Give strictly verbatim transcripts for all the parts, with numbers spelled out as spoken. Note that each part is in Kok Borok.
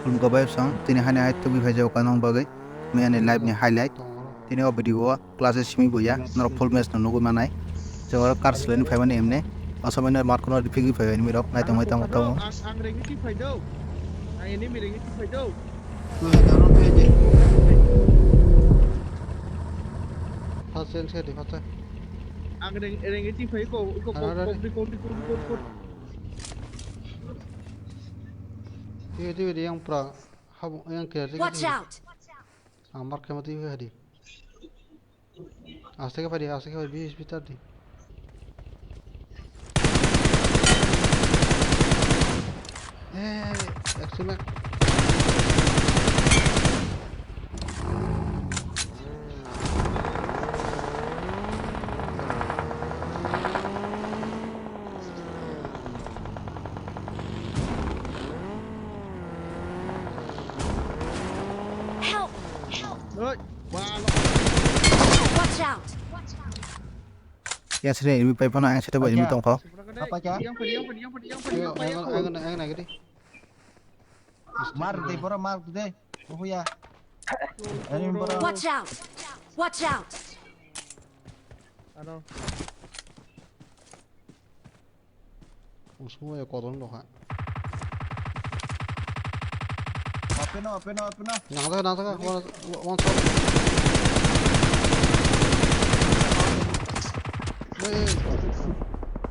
Khulumkha bai bwsang, tini hani hai tubui phai jago kanang bagwi, miyani live ni highlight. Tini o video o class simi buya, norok full match no nugwi manai. Jora car seleni phaimani emne, asomai no mark no ripigwi phai emni rok, naitong naitong tamo. Ang, ang rengni twi phai do. Ang enemy rengni twi phai do. First sel se di, first. Ang reng, rengni twi phai ko, ko, ko, ko, ko, ko, ko, ko. Tiyo, tiyo, tiyo, yang pra, habung, yang kaya, tiyo, tiyo. Watch out! Ang mark khe ma tiyo, hadi. Aste khe phai di, aste khe phai di, B S P tar di. Hey, X-ray man. Help! Help! Oi, walo. Watch out! Yang sini ini pai phano yang sini bai ini tongkho. Apa kya? Yang padi, yang padi, yang padi, yang padi, Ayo, yang padi, ayo, yang padi. Ayo, ayo, ayo, ayo, ayo. Mar de, boro mar de. Oho ya. Ini boro. Watch out! Watch out! Ano. Usmo ya kodon doha. Apena, apena, apena. Nang daga, nang daga. One, one shot. Hey, hey.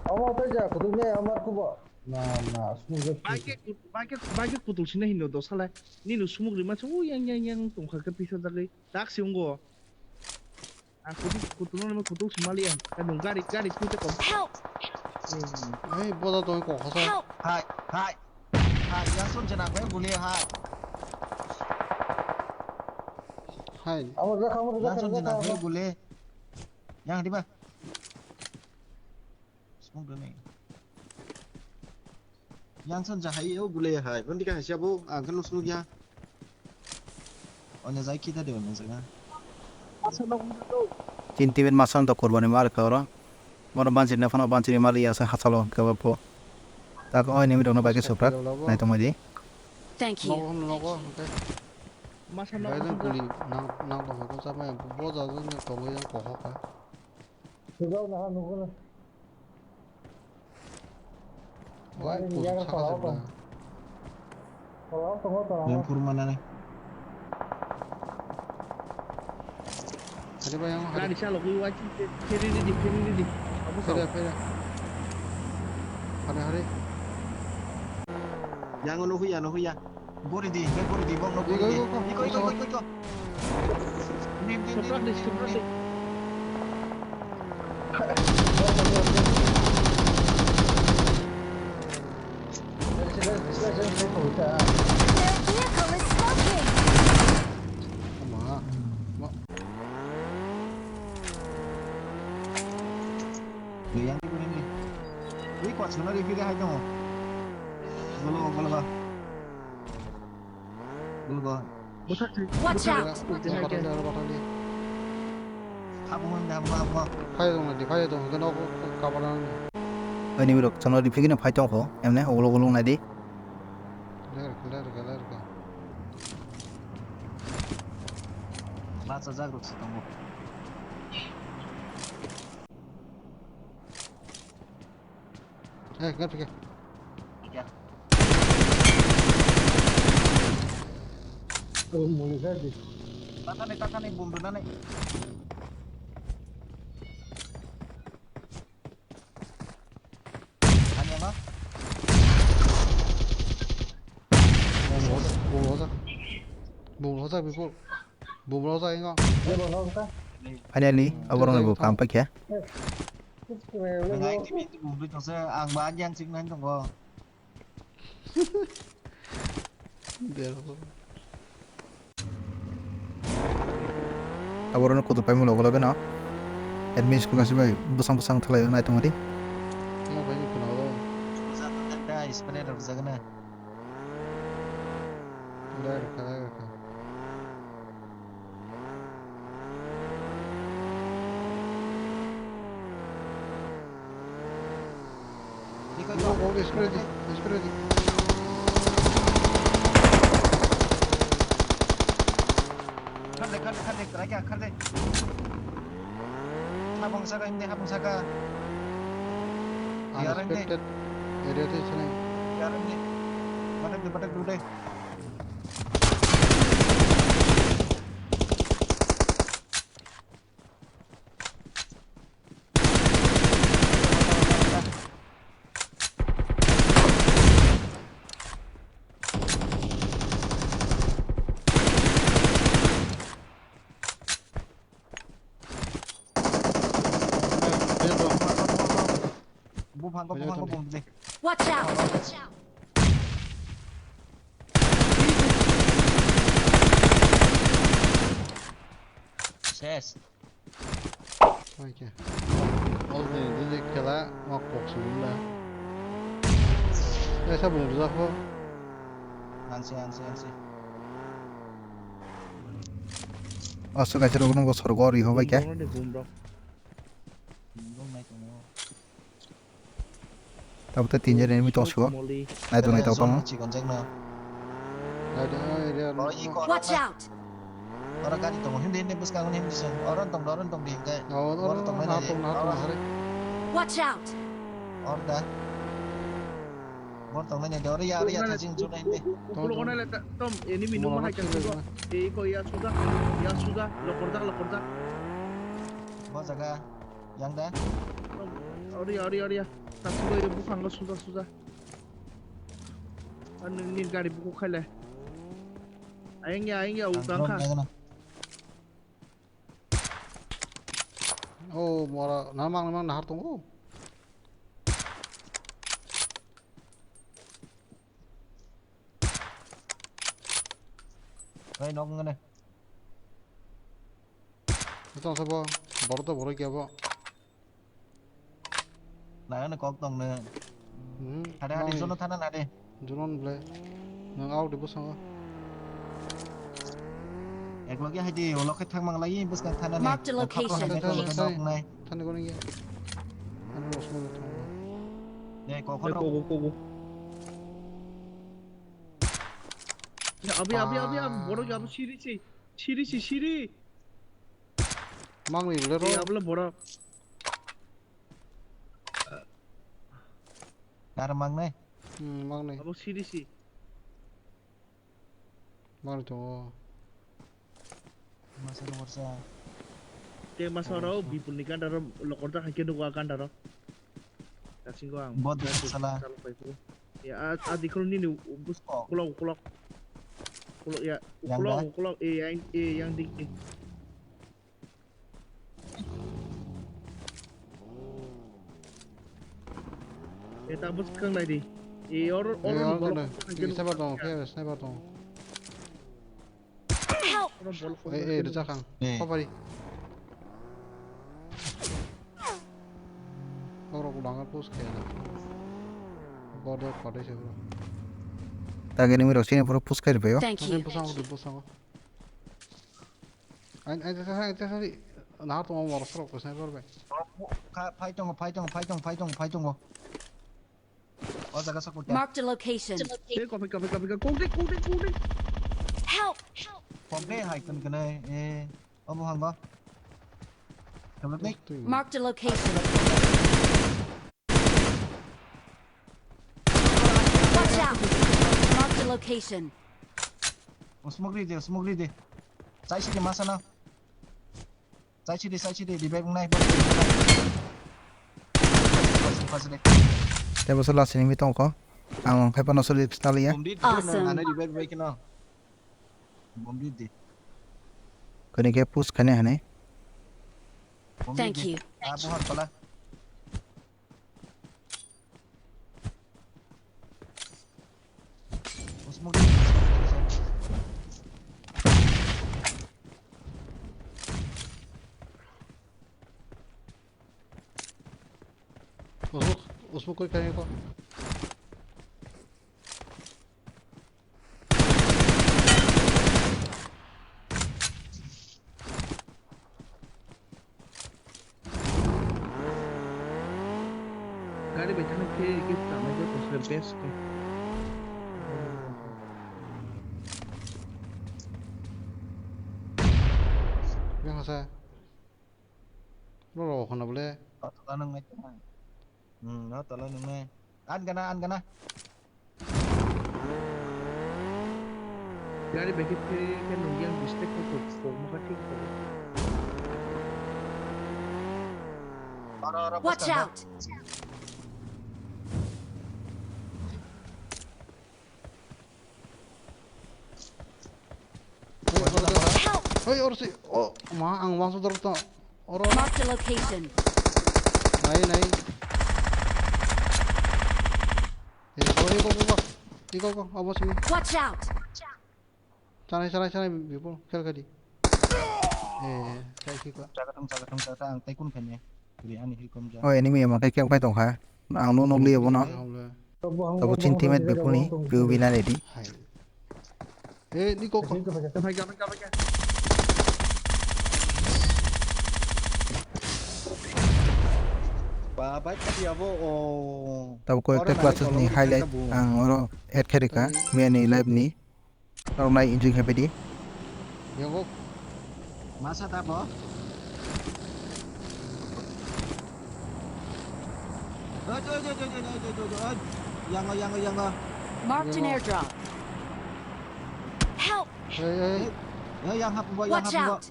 Amo tei ja, kutung ne amar kubo. Na, na, sumuk je. Bike, bike, bike kutul sina hindo dosale. Nino sumuk rima se, u yang, yang, yang tongkha khe pisa jagwi. Dak si ungo. Ang kutung, kutung no kutung sumali ang. Kan nung gari, gari speed ko. Help! Hey, boda to ko hosa. Help! Hai, hai. Hai, yang sun jena ko guli hai. Hai. Amo rakha, amo rakha. Yang sun jena ko guli. Yang di ba? Smoke done. Yang san jahai o gule hai. Bondi ka hasia bo ang kan smoke ya. Onya jai kita de onya jaga. Chin tibet masang to korbani mar ka oro. Mono banchi na phano banchi mar ya sa hasalo ka ba po. Ta ko oini mi dong no bai ke soprak. Nai tong di. Thank you. Nogo, nogo, okay. Masa nogo. Bai jang kuli nang, nang tong ko sa mai bo ja jang tong yang ko ha ka. Sugao naha nukuna. Oi, gari ni yaga saka tolao tong. Tolao tongo, tolao. Bengkur manane. Hari bayang, hari. Gari chalogwi wai, ferry ready, ferry ready. Abo sao. Ferry, ferry. Hari, hari. Yang no huya, no huya. Guri di, be guri di, bom no guri di. Iko, iko, iko, iko. Iko, iko, iko, iko. Dim, dim, dim, dim, dim. Their vehicle is smoking! Ama, ma. Yang di guri di. Ui, kuat sebenarnya, ipin hai dong. Golo, golo, golo. Watch out! Watch out! Phai tong di, phai tong, hwnkhe nok kabana. Ani mirok chwngno riphi gini phai tongkho, emne ulo ulo nai di. Ler khe, ler khe, ler khe. Bacha jak rok se tongo. Eh, ngar pika. Oh, muli ka di. Takani, takani, bom rwnani. Ani ama? Bom hosa, bom hosa. Bom hosa, before. Bumrok sa ingo. Finally, aborok ni bo kam paikha. Ang ba yang sing nang tongo. Aborok no kutu paimung logo logo no. Admin school kasi bai bwsang bwsang thalai nai tongdi. Spray rok jagana. Dai rwkha, dai rwkha. Iko, iko. Iko, iko, spray di, spray di. Try khe akhar de. Habang saka hindi, habang saka. Tiyar hindi. Unexpected area tei sini. Tiyar hindi. Batak de, batak de. Buphang ko, buphang ko, buphang ko. Watch out! Ses. Oke. Ol de, de, de kela, mak kok sung da. Esa bung rujak ho. Ansi, ansi, ansi. Aswk kaisa rok nokgo sorgo ri hobai khe. Bumrok ni bumrok. Bumrok nai tongo. Tabuk tei tinjon enemy tong sio. Nai tongo, nai tongo. Chikon jek na. Watch out! Oro gari tongo, hindi, hindi, bwskango hindi se. Oro tong, oro tong di hingke. Oro tong, oro tong, oro tong, oro tong. Watch out! Oro da. Bor tong nai de, oro ya, oro ya, thajing juna hindi. Ukulok onai le ta, tom, enemy nungma hai ka suga. Ei ko ya suga, ya suga, lokorjak, lokorjak. Bo jaga, yang da. Tom, ori, ori, ori ya. Ta suga, buphango suja, suja. Ani ni gari buku khaile. Ayang ya, ayang ya, utang kha. O mora, namang, namang nahar tongo. Oi, nok ngene. Ito sabo, borok to borok ya bo. Nang ano kok tong ne. Hmm, hade hade nang jono thana nade. Jono ble. Nang out de bosong. Ek loge hai de, olok khe thang mang lai, bwskang thana ne. Marked a location. Thani goni ya. Ano bosong thang. Ne, kok kogo, kogo. Ya, abi, abi, abi, abi, borok ya, abi, siri, si. Siri, si, siri. Mangni le ro. Ei, abla borok. Dar mangnai. Hmm, mangnai. Abo siri si. Mangni tongo. Masa ro borsa. Te masa ro, bipul ni ganda ro, lokorjak hai khe nugo a ganda ro. Kasingo ang. Bot sala. Ya, a, a dikhol nini u-, bus-, ukulok, ukulok. Ukulok ya, ukulok, ukulok, eh, yang, eh, yang dikti. Eh, tak bus kang lai di. Eh, or, or, eh, or, or, sniper tong, sniper tong. Help! Ei, ei, rwchapkha ang. Ei. Khopari. Borok lama push khaina. Borok kotor se bro. Tagini mirok sini pura push khai rwbaio. Thank you. Bwskango, bwskango. Ain, ain, ain, ain, ain. Nahar tongo morok sorok sniper bai. Phai tongo, phai tongo, phai tongo, phai tongo, phai tongo. O jaga sa kutia. Marked a location. Ei, kopi, kopi, kopi, kopi, kopi, kopi. Help! Kopi hai kun kene, eh, obo hango. Kopi ni. Marked a location. Watch out! Marked a location. O smoke ri de, smoke ri de. Chai si de masa na. Chai si di, chai si di, revive wngnai. Tei bo se last enemy tongkho. Ang phai phano soli staliya. Bomb di, bomb di, bomb di. Kani khe push khaina hinwi. Thank you. Ah, buhar pala. Usmuk, usmuk koi kaya ko. Gari bai thangkhe khe tamo je kosle best khe. Asa. Lo lo khona bole. O tola nang nai. Hmm, o tola nang nai. An gana, an gana. Gari bagi kiri kan nunggu yang bistek ko ko ko maka thik ko. Oro, oro, Watch basta, out! Help! Oi, oro si. Oh, ma, ang wangsa dorok to. Oro. Marked a location. Nai, nai. Eh, oro, iko, iko, iko. Iko, iko, abo simi. Watch out! Chanai, chanai, chanai, bipul, khel khadi. Eh, kai ki kwa. Jaga thang, jaga thang, jaga thang, ang tai kun khanya. Kiri ani hi kom ja. Oh, enemy emang kai kyak pai tong kha. Ang no nokli abo no. Abo chin teammate before ni, P O V na ready. Hai. Eh, ni kok. Ba, bai, kati abo, o. Tabo ko ekta classes ni highlight ang oro add khe rikha, mia ni live ni. Norok nai enjoy khe phaidi. Yogok. Masa ta bo? Oi, oi, oi. Yango, yango, yango. Marked an airdrop. Help! Hey, hey. Eh, eh, yang hap bo, yang Watch hap bo. Out!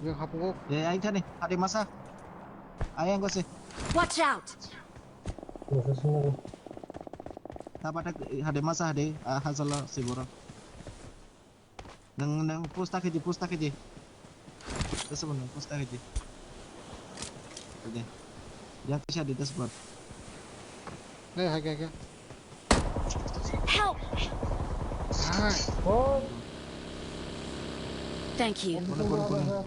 Yang hap bo. Eh, aing thani, hade masa. Ayang ko se. Watch out! Professional. Tapa tak hade masa hade, ah, hasala si borok. Nang, nang, push ta khaidi, push ta khaidi. Dasa bor, nang, push ta khaidi. Oke. Yang kisa di dasa bor. Hey, hai, hai, hai. Help! Ah. Oh. Thank you. Kono, kono, kono.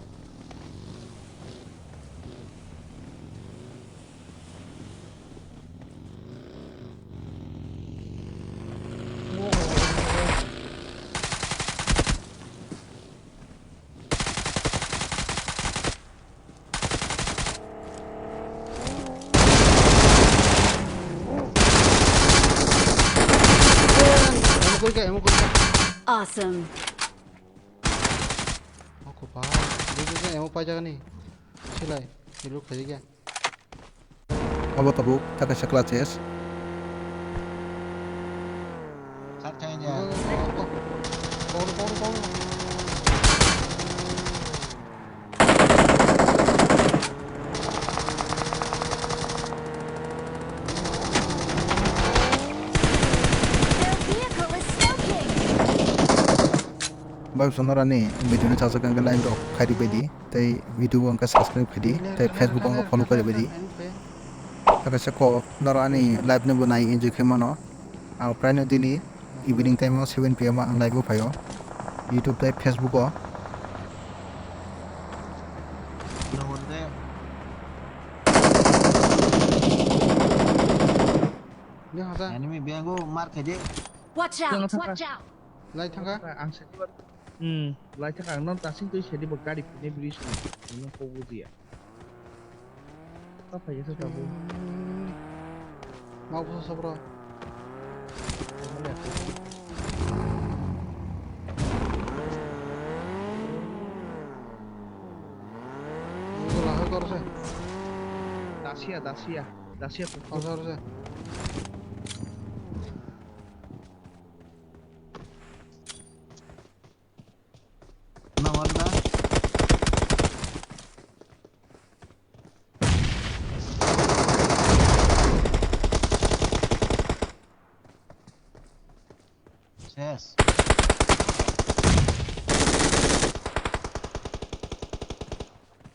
Emo koi ka, emo koi ka. Awesome. Ako pa. Dede emo pa jaga ni. Silai. Ilu khaji kya. Abo tabuk, ta kaisa clutches. Sat khaini ya. Kor, kor, kor. Their vehicle is smoking. Bai, sonora ni video ni chajak ang like rok khairi baidi. Tei video bo hwnkhe subscribe khaidi, tei Facebook bo hwnkhe follow khaidi baidi. Tei kaisa kok, noro ani live no bo nai enjoy khe mano. Ang prai no daily evening time o seven P M o ang live o phaio. YouTube tei Facebook o. Enemy bag o mar khaidi. Watch out! Watch out! Lai thangkha. Ang se Hmm, lai thaka ang non tasing twi sedi bo gari phine bridge ni. Nino ko bujiya. Ta phai sa tabu. Mau busa sabra. Dasia, dasia, dasia. Arsa, arsa. Nawalda. Ses.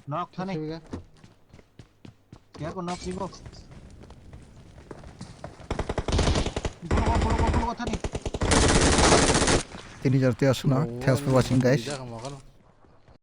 Nok thani. Kya ko nok sibo? Bolo, bolo, bolo, bolo, thani. Tini jar tei aswkno. Oh, thanks for watching, guys.